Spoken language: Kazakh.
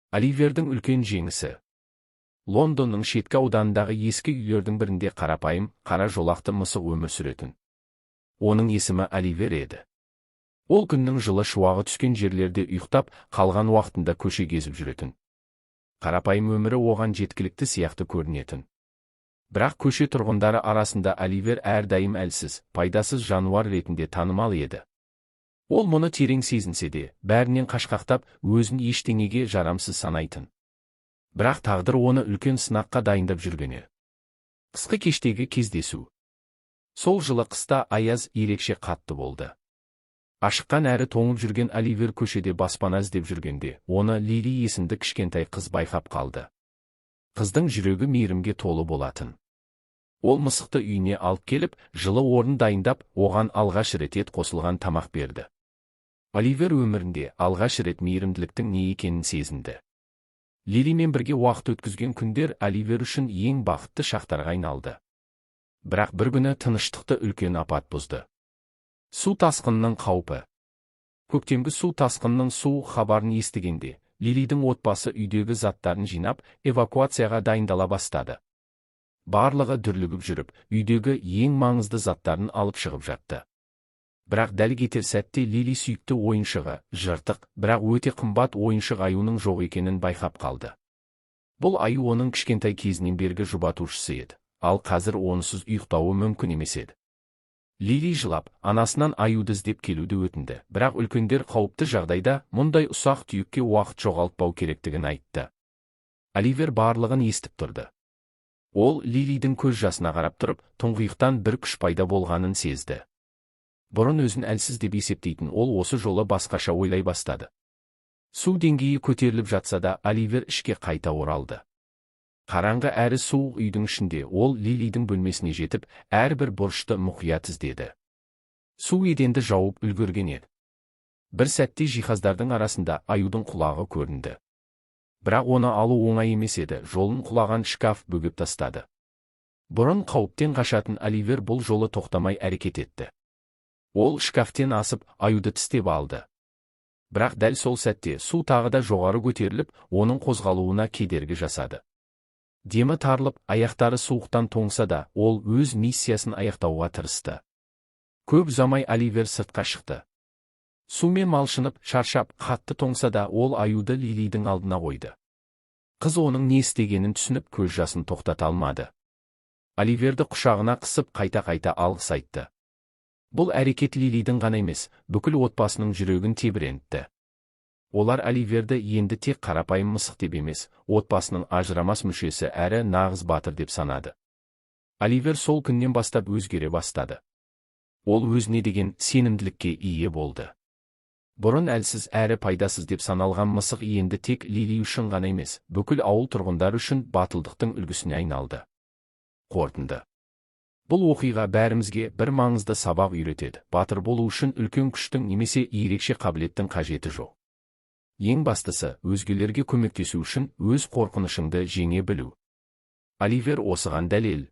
Оливердің үлкен жеңісі. Лондонның шеткі ауданындағы ескі үйлердің бірінде қарапайым, қара жолақты мысық өмір сүретін. Оның есімі Оливер еді. Ол күннің жылы шуағы түскен жерлерде ұйықтап, қалған уақытында көше кезіп жүретін. Қарапайым өмірі оған жеткілікті сияқты көрінетін. Бірақ көше тұрғындары арасында Оливер әрдайым әлсіз, пайдасыз жануар ретінде танымал еді. Ол мұны терең сезінсе де, бәрінен қашқақтап, өзін ештеңеге жарамсыз санайтын. Бірақ тағдыр оны үлкен сынаққа дайындап жүрген еді. Қысқы кештегі кездесу. Сол жылы қыста аяз ерекше қатты болды. Ашыққан әрі тоңып жүрген Оливер көшеде баспана іздеп жүргенде, оны Лили есімді кішкентай қыз байқап қалды. Қыздың жүрегі мейірімге толы болатын. Ол мысықты үйіне алып келіп, жылы орын дайындап, оған алғаш рет ет қосылған тамақ берді. Оливер өмірінде алғаш рет мейірімділіктің не екенін сезінді. Лилимен бірге уақыт өткізген күндер Оливер үшін ең бақытты шақтарға айналды. Бірақ бір күні тыныштықты үлкен апат бұзды. Су тасқынының қаупі. Көктемгі су тасқынының суық хабарын естігенде, Лилидің отбасы үйдегі заттарын жинап, эвакуацияға дайындала бастады. Барлығы дүрлігіп жүріп, үйдегі ең маңызды заттарын алып шығып жатты. Бірақ дәл кетер сәтте Лили сүйікті ойыншығы, жыртық, бірақ өте қымбат ойыншық аюның жоқ екенін байқап қалды. Бұл аю оның кішкентай кезінен бергі жұбатушысы еді, ал қазір онсыз ұйықтауы мүмкін емес еді. Лили жылап, анасынан аюды іздеп келуді өтінді, бірақ үлкендер қауіпті жағдайда мұндай ұсақ түйекке уақыт жоғалтпау керектігін айтты. Оливер барлығын естіп тұрды. Ол Лилидің көз жасына қарап тұрып, тұңғиықтан бір күш пайда болғанын сезді. Бұрын өзін әлсіз деп есептейтін ол осы жолы басқаша ойлай бастады. Су деңгейі көтеріліп жатса да, Оливер ішке қайта оралды. Қараңғы әрі суық үйдің ішінде ол Лилидің бөлмесіне жетіп, әрбір бұрышты мұқият іздеді. Су еденді жауып үлгерген еді. Бір сәтте жиһаздардың арасында аюдың құлағы көрінді. Бірақ оны алу оңай емес еді, жолын құлаған шкаф бөгеп тастады. Бұрын қауіптен қашатын Оливер бұл жолы тоқтамай әрекет етті. Ол шкафтен асып, аюды тістеп алды. Бірақ дәл сол сәтте су тағы да жоғары көтеріліп, оның қозғалуына кедергі жасады. Демі тарылып, аяқтары суықтан тоңса да, ол өз миссиясын аяқтауға тырысты. Көп ұзамай Оливер сыртқа шықты. Сумен малшынып, шаршап, қатты тоңса да, ол аюды Лилидің алдына қойды. Қыз оның не істегенін түсініп, көз жасын тоқтата алмады. Оливерді құшағына қысып, қайта-қайта алғыс айтты. Бұл әрекет Лилидің ғана емес, бүкіл отбасының жүрегін тебірентті. Олар Оливерді енді тек қарапайым мысық деп емес, отбасының ажырамас мүшесі әрі нағыз батыр деп санады. Оливер сол күннен бастап өзгере бастады. Ол өзіне деген сенімділікке ие болды. Бұрын әлсіз әрі пайдасыз деп саналған мысық енді тек Лили үшін ғана емес, бүкіл ауыл тұрғындары үшін батылдықтың үлгісіне айналды. Қорытынды. Бұл оқиға бәрімізге бір маңызды сабақ үйретеді. Батыр болу үшін үлкен күштің немесе ерекше қабілеттің қажеті жоқ. Ең бастысы, өзгелерге көмектесу үшін өз қорқынышыңды жеңе білу. Оливер осыған дәлел.